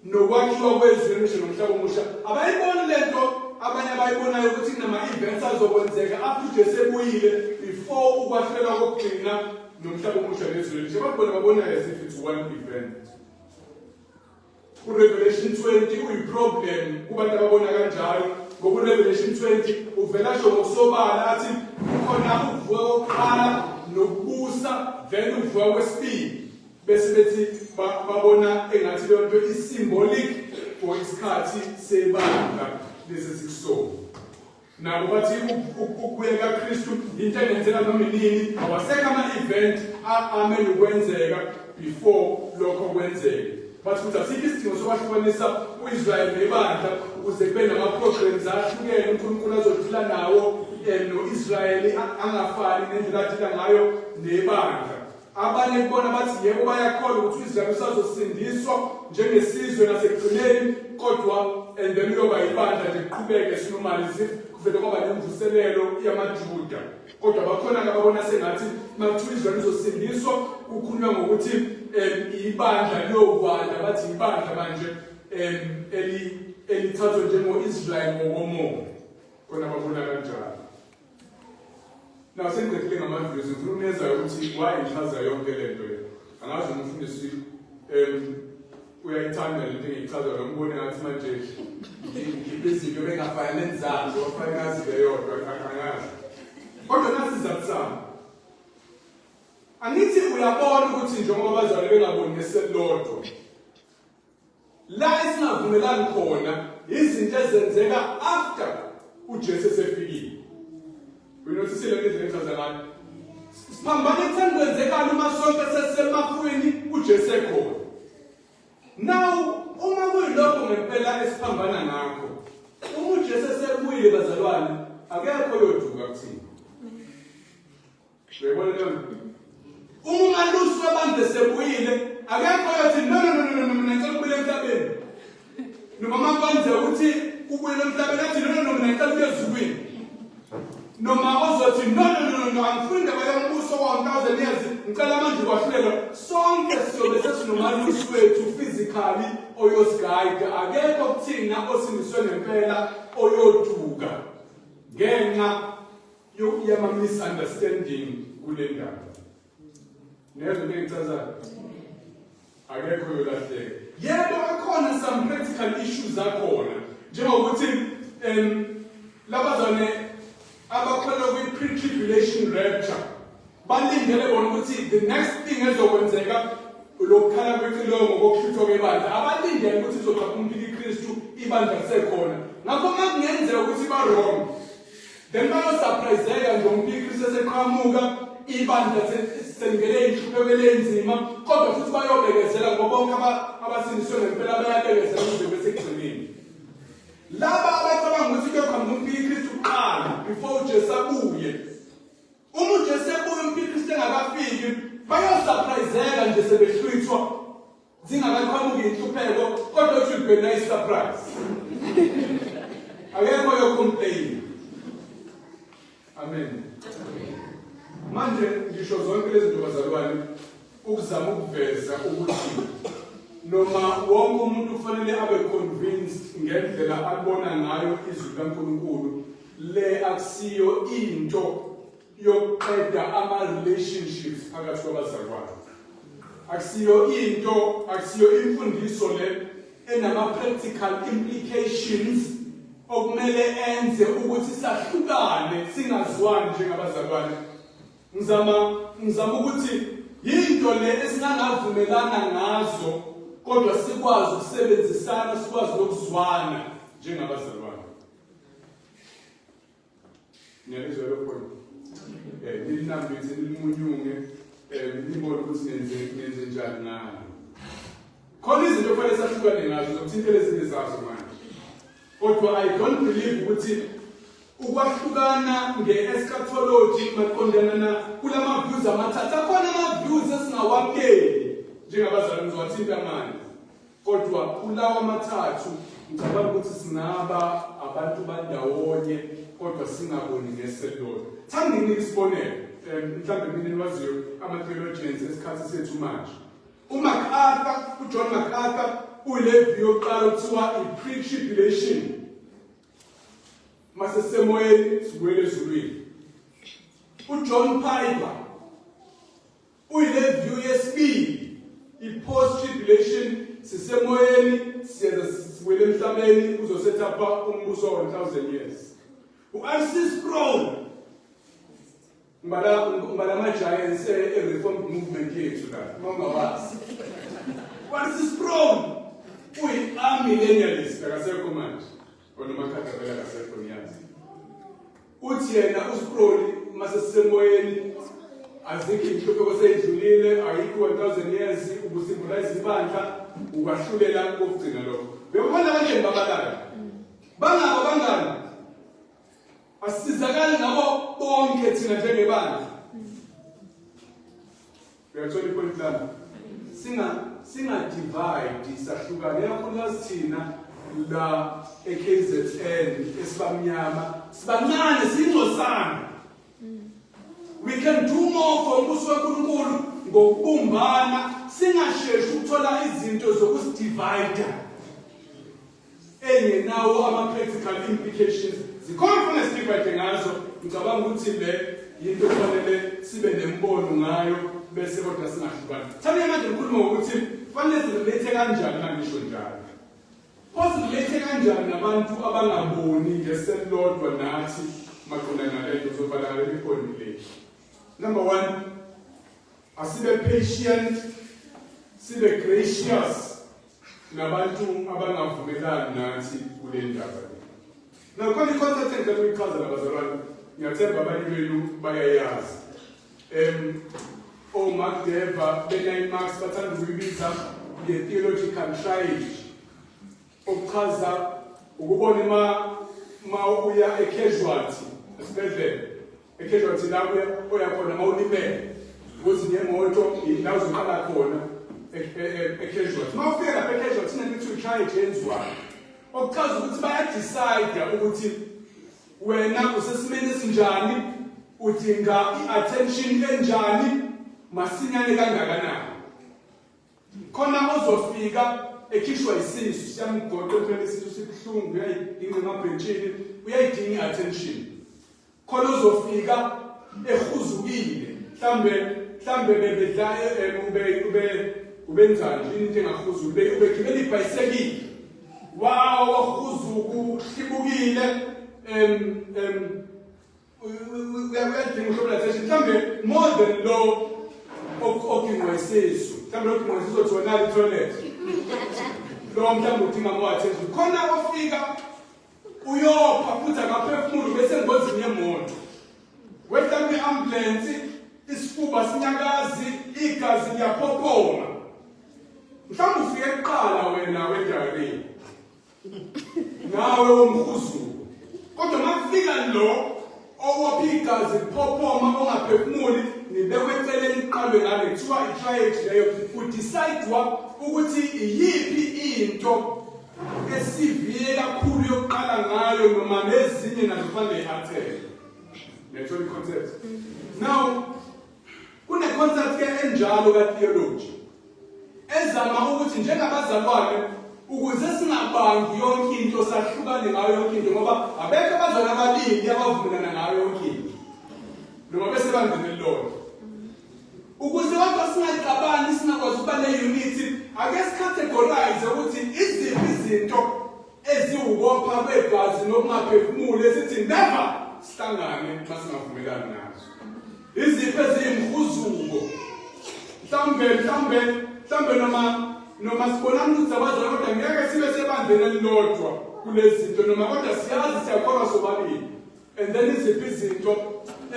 nokwakhiwa kwezwe elisha nomhlaba omusha. Abayiboni lento abanye abayibonayo ukuthi kunama-events azokwenzeka after uJesu ebuyile before ukwahlulelwa kokugcina nomhlaba omusha nezwe elisha. Abantu bona babona as if it's one event. URevelation 20 uyiproblem kubantu ababona kanjalo, ngoba uRevelation 20 uvela sho ngokusobala athi kukhona ukuvuka kokuqala nokubusa, then ukuvuka kwesibili, bese bethi babona engathi leyo nto i-symbolic for isikhathi sebandla lesi sikusona. Nabo bathi ukubuya kaKristu into engenzeka noma inini, awasekho ama-event amele ukwenzeka before lokho kwenzeke. Bathi futhi asikho isidingo sokwahlukanisa u-Israyeli nebandla ukuze kube nama-programs ahlukene uNkulunkulu azodila nawo no-Israyeli angafani nendlela adila ngayo nebandla. Abanye kubona bathi yebo bayakholwa ukuthi uIsrael usazosindiswa njengesizwe nasekugcineni kodwa and then uyoba ibandla nje kuqhubeke sinomalizi kuvele kwaba nemvuselelo yamaJuda. Kodwa bakhona ababona sengathi makuthiwa uIsrael uzosindiswa kukhulunywa ngokuthi ibandla liyokwanda bathi ibandla manje elithathwa njengo-Israel ngokomoya. Khona babona kanjalo. Now sengiqedile ngama-views ngifuna ukuneza ukuthi why ngichaza yonke le nto le. Angazi umfundisi uyayithanda lento engiyichaza noma ubone ngathi manje ngikhiphe izinto bengafanele ngizazi wafanele ngazi leyodwa angazi. Kodwa nasi isizathu sami. Angithi uyabona ukuthi njengoba abazali bengaboni ngeselodwa La esingavumelani khona izinto ezenzeka after uJesu esefikile. Uyinothisile indlela engichaza ngayo. Siphambana ekutheni kwenzekani uma sonke sesisemafwini uJesu ekhona. Now uma kuyilokho ngempela esiphambana ngakho, uma uJesu esebuyile bazalwane, akekho oyoduka kuthina. Uyayibona leyo nto? Uma umalusi webandla esebuyile, akekho oyothi no no no no no mina ngicela ukubuyela emhlabeni. Noma uma kwenzeka ukuthi ubuyele emhlabeni athi no no no mina ngicela ukuya ezulwini. Noma ozothi no no no no no angifuni indaba yombuso wa-1000 years ngicela manje ukwahlulelwa. Sonke siyobe sesinomalusi wethu physically oyosigayida. Akekho kuthina osindiswe ngempela oyoduka ngenxa yama misunderstanding kule ndaba. Nezwe into engichazayo? Akekho yolahleka. Yebo akhona some practical issues akhona njengokuthi labazane abakholelwa kwi-pre-tribulation rapture balindele bona ukuthi the next thing ezokwenzeka lokukhala kwecilongo kokuhluthwa kwebandla abalindele ukuthi izoqhamuka umpikikristu ibandla lisekhona ngakho uma kungenzeka ukuthi ba-wrong Then bayosurpriseka nje umpikristu eseqhamuka ibandla selingene inhlupheko elenzima kodwa futhi bayobekezela ngoba bonke abasindiswe ngempela bayabekezela kuze besekugcineni. Laba abacabanga ukuthi kuyoqhamuka umpikristu kuqala before uJesu abuye. Uma uJesu ebuya umpikristu engakafiki bayosurpriseka nje sebehlwithwa Zingakaqhamuki inhlupheko kodwa it will be a nice surprise. Akekho yocomplain. Amen. Manje ngisho zonke lezi zinto bazalwane ukuzama ukuveza ukuthi noma wonke umuntu kufanele abe convinced ngendlela abona ngayo izwi likaNkulunkulu le akusiyo into yokuqeda ama-relationships phakathi kwabazalwane. Akusiyo into, akusiyo imfundiso le enama-practical implications okumele enze ukuthi sahlukane singazwani njengabazalwane. Ngizama ngizama ukuthi yinto le esingangavumelana ngazo kodwa sikwazi ukusebenzisana sikwazi nokuzwana njengabazalwane. Niyalizwa lo point? Eh nilinambithe nilimunyunge eh nibone ukuthi nenze nenze njani ngalo. Khona izinto kufanele sahlukane ngazo zokuthintela ezinye zazo manje. Kodwa I don't believe ukuthi ukwahlukana nge-eschatology maqondana na kulama views amathathu akhona ama views esingawamukeli njengabazali ngizowathinta manje Kodwa kulawa amathathu ngicabanga ukuthi singaba abantu bandawonye kodwa singaboni ngeselodwa. Thanda nginike isibonelo, mhlawumbe mina niwaziyo ama-theologians esikhathi sethu manje. UMacArthur, uJohn MacArthur uyile view yokuqala okuthiwa i-pre-tribulation. Mase sisemoyeni sibuyele ezulwini. UJohn Piper Uyile view yesibili i-post tribulation sisemoyeni siyeza sibuyele emhlabeni uzosethapha umbuso wa-1000 years. U-RC Sproul ngibala ngibala ama-giants e-reformed movement yethu la uma ungawazi. U-RC Sproul uyi-amillennialist akasekho manje. Kona uMakhadla vele akasekho ngiyazi. Uthi yena uSproli uma sesisemoyeni azikho inhlupheko seyidlulile ayikho 1000 years ukusymbolize ibandla ukwahlulela kokugcina lokho. Uyabona kanjani babalayo? Bangabo bangani? Asizakali ngabo bonke thina njengebandla. Uyathola ipoint lami? Singa divide sahlukane kakhulukazi thina la eKZN esibamnyama sibancane singcosana. We can do more for umbuso kaNkulunkulu ngokubumbana singasheshi ukuthola izinto zokusidivide engenawo ama-practical implications. Zikhona kufanele sidivide ngazo. Ngicabanga ukuthi le yinto kufanele sibe nembono ngayo bese kodwa singahlukani. Thana manje ngikhuluma ngokuthi kufanele sirelate kanjani mangisho njalo. Pho sirelate kanjani nabantu abangaboni ngeselodwa nathi maqondana nalento uzovala ngaleli point le. Number 1, asibe patient, sibe gracious nabantu abangavumelani nathi kule ndaba le. Nakhona i-concept engicela ukuyichaza nabazalwane, ngiyathemba abanye benu bayayazi. OMark Dever be-9 Marks bathanda ukuyibiza nge-theological triage, okuchaza ukubona ma uya e-casualty esibhedlela, e-casualty la oya khona ma ulimele ukuthi ngemoto la uzoqala khona e-casualty. Ma ufika lapha e-casualty inento ekuthiwa i-triage yenziwayo, okuchaza ukuthi bayadecide ukuthi wena usesimeni esinjani, udinga i-attention enjani, masinyane kangakanani. Khona ozofika ekhishwa isisu, siyamgoqa empeleni isisu sibuhlungu, uyayidinga emabhentshini, uyayidinga i-attention. Khona uzofika ehuzukile, mhlambe bebedla ube ubenzani nje into engahuzuki, ubegibela ibhayisekile, wawa wahuzuka uhlibukile, uyadinga uhlobo lwe-attention mhlambe more than lo ogingwa isisu. Mhlambe lo ogingwa isisu othiwa nali toilet, lo mhlambe udinga more attention. Khona ofika uyopha futhi akaphefumuli, bese engozini yemoto, wehla kwi-ambulensi, isifuba sinyakazi, igazi liyaphophoma. Mhlawumbe ufike kuqala wena we-diarrhea nawe womhuzuko, kodwa makufika lo owopha igazi liphophoma ongaphefumuli, nibekwe eceleni kuqalwe ngale. Kuthiwa i-triage leyo, kudecide-wa ukuthi iyiphi into esiviye kakhulu yokuqala ngayo noma nezinye nazo kufanele i-attend. Niyathola i-concept? Now kune-concept ke enjalo ka-theology ezama ukuthi njengabazalwane ukuze singabangi yonke into sahlukane ngayo yonke into, ngoba abekho abazalwane ababili abavumelana ngayo yonke into noma bese bandleni elilodwa. Ukuze kodwa singaxabani, singakwazi ukuba ne-unity, ake sicategorize ukuthi iziphi izinto eziwukopha kwegazi nokungaphefumuli esithi never sihlangane uma singavumelani nazo, iziphi eziyimhuzuko mhlambe noma sibonana ukuthi abazalwane kodwa ngeke sibe sebandleni elilodwa kulezi zinto, noma kodwa siyazi siyakholwa sobabili. And then iziphi izinto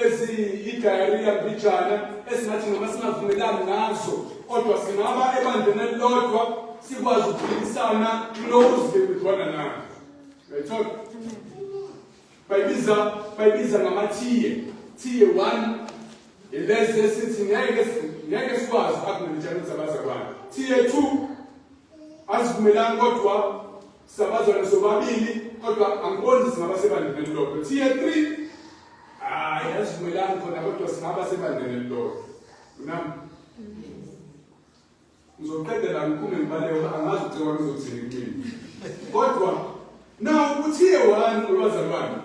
eziyi-diarrhea mbijana esingathi noma singavumelani ngazo kodwa singaba ebandleni elilodwa sikwazi ukuphilisana closely with one another. Uyayithola? Bayibiza ngama-tier. Tier 1 ilezi esithi ngeke sikwazi uku-acknowledge ukuthi abazalwane. Tier 2 azivumelani kodwa sabazalwane sobabili, kodwa angiboni singaba sebandleni elilodwa. Tier 3 hayi azivumelani khona kodwa singaba sebandleni elilodwa. Unami ngizoqedela ngiphume ngibaleke, angazi uceba ngizothini kumina. Kodwa now u-tier 1 webazalwane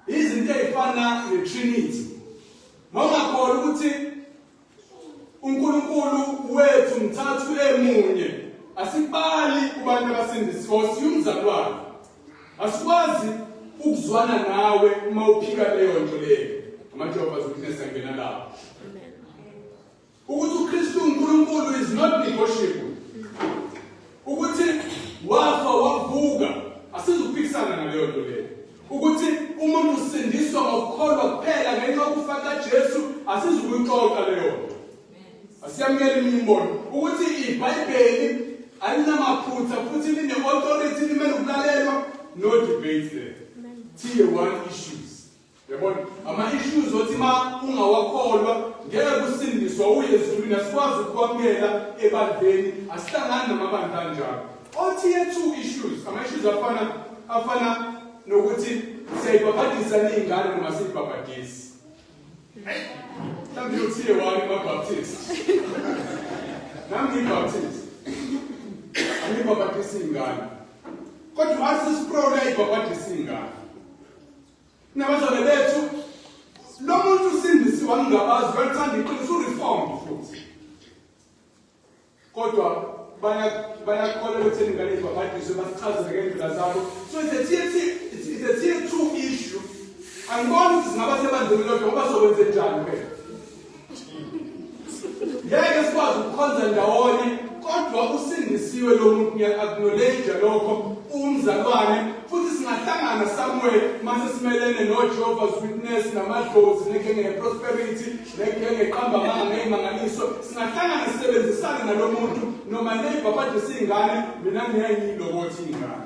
izinto ey'fana ne-Trinity. Mawungakholwa ukuthi uNkulunkulu wethu mthathu emunye, asikubali kubantu abasindisiwe, siyumzalwane. Asikwazi ukuzwana nawe uma uphika leyo nto leyo. AmaJehovah's Witness angena lapho. Ukuthi uKristu uNkulunkulu is not negotiable. Ukuthi wafa wavuka, asizukuphikisana ngaleyo nto leyo. Ukuthi umuntu usindiswa ngokukholwa kuphela ngenxa yokufa kaJesu, asizukuyixoxa leyo nto. Asiyamukele eminye imibono. Ukuthi iBhayibheli alinamaphutha futhi line-authority, limele ukulalelwa, no debate there. Tier 1 issues. Yabona, ama-issues othi ma ungawakholwa Ngeke usindiswa uye ezulwini, asikwazi ukwamukela ebandleni, asihlangani namabandla anjalo. O-tier 2 issues, ama-issues afana nokuthi siyayibhabhadisa niy'ngane noma siyibhabhadisi. Mhlawumbe u-tier 1 ama-Baptist. Nami ngiyi-Baptist. Angiyibhabhadisi iy'ngane. Kodwa u-R.C. Sproul uyayibhabhadisa iy'ngane. Nabazalwane bethu, lo muntu usindisiwe angingabazi, uyaluthanda iqiniso, ureformed futhi. Kodwa bayakholelwa ekutheni ingane ibhabhadiswe, basichazele ngendlela zabo. So it's a tier 2 issue. Angiboni ukuthi singaba sebandleni lodwa ngoba sokwenze njani phela. Ngeke sikwazi ukukhonza ndawonye kodwa usindisiwe lo muntu, ngiya-acknowledge lokho, umzalwane, futhi singahlangana somewhere mase simelene no-Jehovah's Witness namadlozi negenge ye-prosperity negenge eqamba amanga ngey'mangaliso. Singahlangana sisebenzisane nalo muntu noma neyibhabhadisa iy'ngane, mina ngeke ngiyilokothi iy'ngane.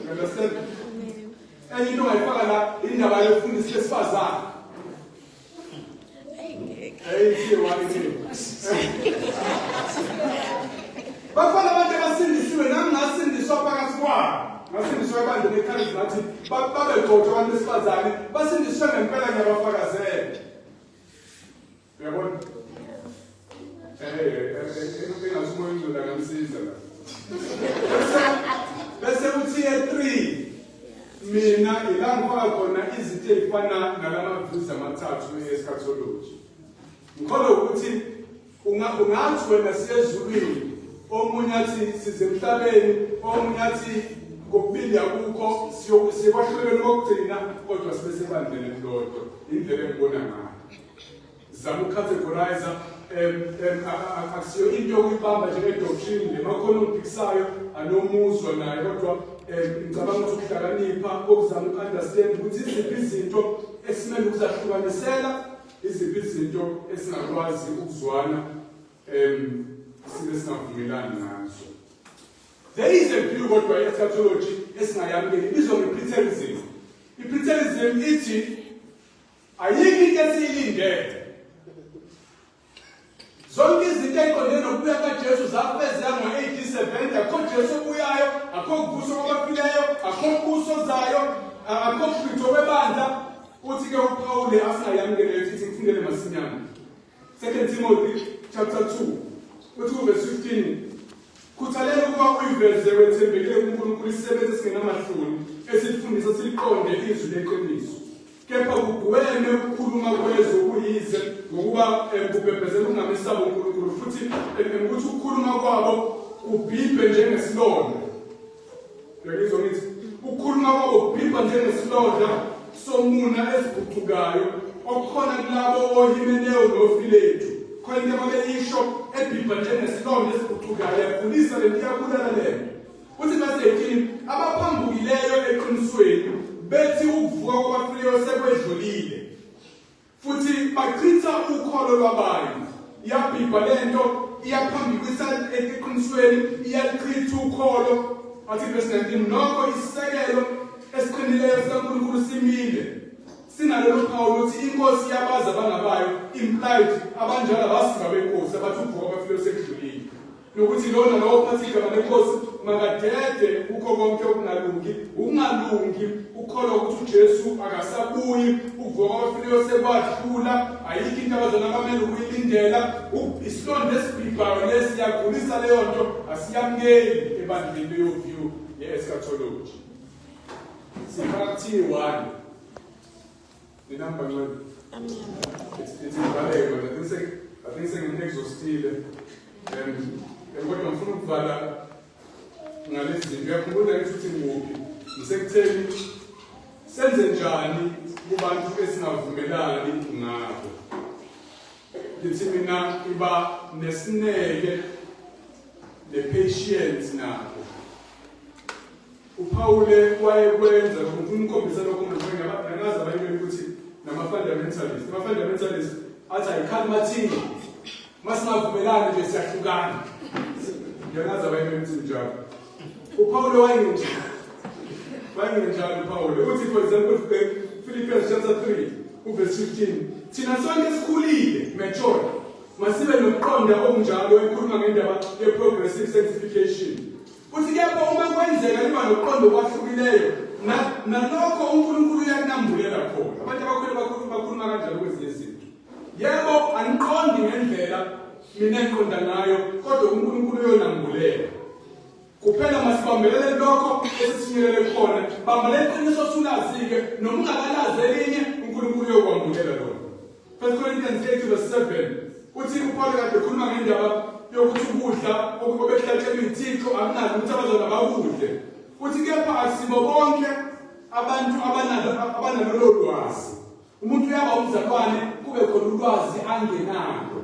You understand? Enye into ongayifaka la indaba yokufundisa besifazane. Bakhona abantu abasindisiwe, nami ngasindiswa phakathi kwabo, ngasindiswa ebandleni echarismatic, babegcotshwa abantu besifazane, basindiswe ngempela, ngiyabafakazela. Uyabona, engathi umoya ongcwele angamsiza la. Bese kuthi ye-3, mina ila ngifaka khona izinto ey'fana nalama-views amathathu e-eschatology. Ngikholwa ukuthi ungathi wena siyezulwini, omunye athi size emhlabeni, omunye athi kokubili akukho, siyokwahlulelweni kokugcina, kodwa sibe sebandleni elilodwa. Indlela engibona ngayo, zama ukucategorize. Akusiyo into yokuyibamba njenge-doctrine le. Makhona ongiphikisayo anomuzwa naye, kodwa ngicabanga ukuthi ukuhlakanipha kokuzama uku-understand ukuthi iziphi izinto esimele ukuzahlukanisela, iziphi izinto esingakwazi ukuzwana sibe singavumelani ngazo. There is a view kodwa i-eschatology esingayamukeli, ibizwa nge-preterism. I-preterism ithi ayikho into esiyilindele. Zonke izinto eziqondene nokubuya kaJesu zafezeka ngo-AD 70. Akukho Jesu obuyayo, akukho kuvuswa kwabafileyo, akukho mbuso ozayo, akukho kuhlwithwa kwebandla. Uthi-ke uPawule asingayamukele leyo, ithi ngifundele masinyane. 2 Timothy chapter 2, uthi kuvesi 15: "Khuthalela ukuba uyiveze wethembekile kuNkulunkulu isisebenzi esingenamahloni, esifundisa siliqonde izwi leqiniso. Kepha kugweme ukukhuluma kwezwe okuyize, ngokuba kubhebhezela ukungamesabi uNkulunkulu, futhi ukuthi ukukhuluma kwabo kubhibhe njengesilonda." Uyangizwa ngithi ukukhuluma kwabo kubhibha njengesilonda somuna esiguqukayo okukhona kulabo oHimenewu noFilethu. Khona into ababeyisho ebhibha njengesilonda esiguqukayo, yagulisa lento, iyabulala lento. Uthi verse 18: "Abaphambukileyo eqinisweni, bethi ukuvuka kwabafileyo sekwedlulile, futhi bachitha ukholo lwabanye." Iyabhibha lento, iyaphambukisa eqinisweni, iyalichitha ukholo. Athi verse 19: "Nokho isisekelo esiqinileyo sikaNkulunkulu simile, sinalolu phawu ukuthi iNkosi iyabazi abangabayo." Implied, abanjalo abasiba benkosi abathi ukuvuka kwabafileyo sekudlulile, nokuthi lona lowo ophatha igama lenkosi makadede kukho konke okungalungi. Ukungalungi ukholwa ukuthi uJesu akasabuyi, ukuvuka kwabafileyo sekwadlula, ayikho into abazona abamele ukuyilindela. Isilonda esibhibhayo lesi, siyagulisa leyo nto, asiyamukeli ebandleni leyo view ye-eschatology. Sifaka ku-tier 1 nenamba ncane. It's invaleko. I think sengine-exhaustile, kodwa ngifuna ukuvala ngalezi zinto. Uyakhumbula ngithi ukuthi ngikuphi? Ngisekutheni senze njani kubantu esingavumelani ngabo. Ngithi mina iba nesineke ne-patience nabo. UPawule wayekwenza lokho. Ngifuna ukukhombisa lokho manje. Ngiyazi abanye ukuthi nama-fundamentalist, ama-fundamentalist athi ayikhali mathini, masingavumelani nje siyahlukana. Ngiyazi abanye ukuthi njalo. UPawule wayengenjalo, wayengenjalo uPawule. Uthi, for example, Philippians chapter 3 uverse 15. Thina sonke sikhulile, mature. Masibe nokuqonda okunjalo ekhuluma ngendaba ye-progressive sanctification. Uthi kepha uma kwenzeka liba nokuqonda okwahlukileyo nalokho uNkulunkulu uyakunambulela khona. Abantu abakhulu bakhuluma kanjalo kwezinye izinto. Yebo, aniqondi ngendlela mina engiqonda ngayo, kodwa uNkulunkulu uyonambulela. Kuphela masibambelele lokho esisinyelele khona. Bamba leqiniso osulazi-ke, noma ungakalazi elinye, uNkulunkulu uyokwambulela lona. 1 Corinthians 8 verse 7 uthi uPawulu kade ekhuluma ngendaba yokuthi ukudla obekuhlatshelwe ithixo akunalutho abazalwane bakudle. Uthi kepha akusibo bonke abantu abanalolo lwazi. Umuntu uyaba umzalwane kube khona ulwazi angenalo.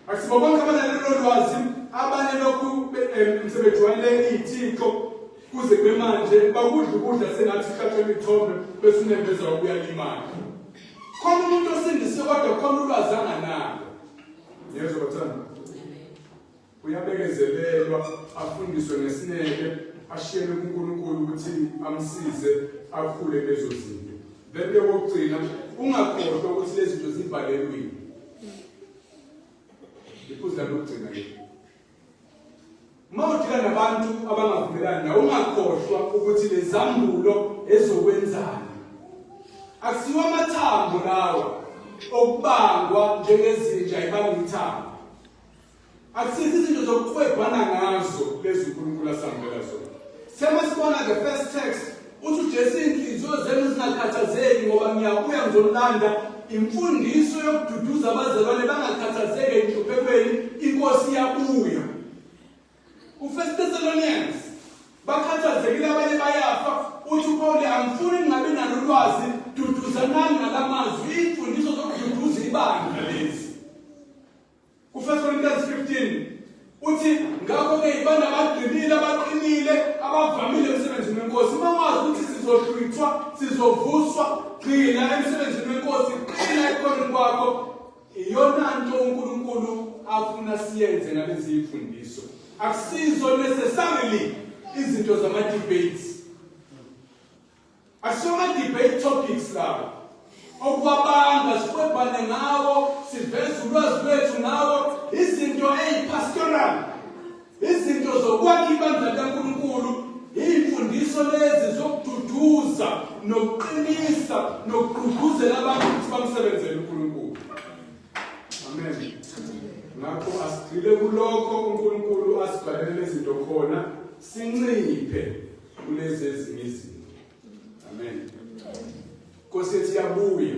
Akusibo bonke abanalolo lwazi abanye lokhu sebejwayele iy'thixo kuze kube manje bakudla ukudla sengathi kuhlatshelwa iy'thombe bese unembeza uyalimala. Khona umuntu osindisiwe kodwa khona ulwazi anganalo. Yezwa bathanda. Uyabekezelelwa afundiswe ngesineke ashiyelwe kuNkulunkulu ukuthi amsize akhule kulezo zinto. Then ke kokugcina ungakhohlwa ukuthi lezi zinto zibhalelwini. Iphuzu lokugcina ke. Uma udila nabantu abangavumelani nawe ungakhohlwa ukuthi lezambulo ezokwenzani. Akusiwo amathambo lawa okubangwa njengezinja ibanga ithambo. Akusizo izinto zokuqwebhana ngazo lezi uNkulunkulu asambela zona. Sema sibona the first text uthi uJesu inhliziyo zenu zingakhathazeki ngoba ngiyabuya ngizolanda imfundiso yokududuza abazalwane bangakhathazeki enhluphekweni inkosi iyabuya. UFirst Thessalonians bakhathazekile abanye bayafa uthi uPawuli angifuni ningabi nalo ulwazi duduzanani ngalamazwi imfundiso zokududuza ibandla lezi. Ku-1 Corinthians 15 uthi ngakho-ke yibani abagqinile abaqinile abavamile emsebenzini wenkosi uma wazi ukuthi sizohlwithwa sizovuswa gxila emsebenzini wenkosi qina ekhoneni kwakho iyona nto uNkulunkulu afuna siyenze ngalezi mfundiso akusizo necessarily izinto zama-debates Asona debate topics lawo. Okwabanga sikwebhane ngawo, siveze ulwazi lwethu ngawo, izinto ezipastoral. Izinto zokwakha ibandla likaNkulunkulu, izimfundiso lezi zokududuza nokuqinisa nokugqugquzela abantu ukuthi bamsebenzele uNkulunkulu. Amen. Ngakho asigxile kulokho uNkulunkulu asibhalele izinto khona, sinciphe kulezi ezinye izinto amen Nkosi yethi yabuya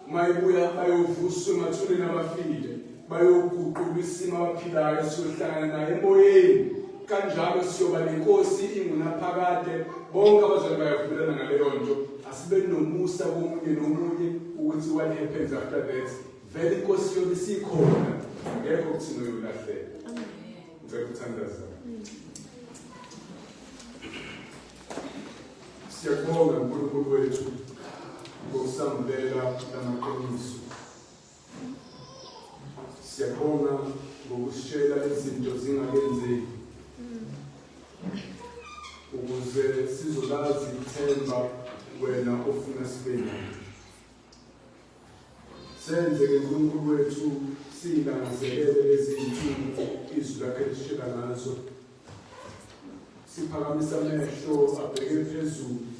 uma ibuya bayovuswa emathuneni abafile bayoguqulwa isimo abaphilayo siyohlangana naye emoyeni kanjalo siyoba nenkosi ingunaphakade bonke abazali bayavumelana ngaleyo nto asibe nomusa komunye nomunye ukuthi what happens after that vele inkosi yobe isikhona ngekho kuthina uyolahleka ngicela ukuthandaza Siyakubonga uNkulunkulu wethu ngokusambulela lamaqiniso. Siyabonga ngokusitshela izinto zingakenzeki ukuze sizolazi ithemba wena ofuna sibe nalo. Senze-ke Nkulunkulu wethu siyilangazelele lezi zinsuku izwi lakhe lisitshela ngazo. Siphakamisa amehlo abheke phezulu.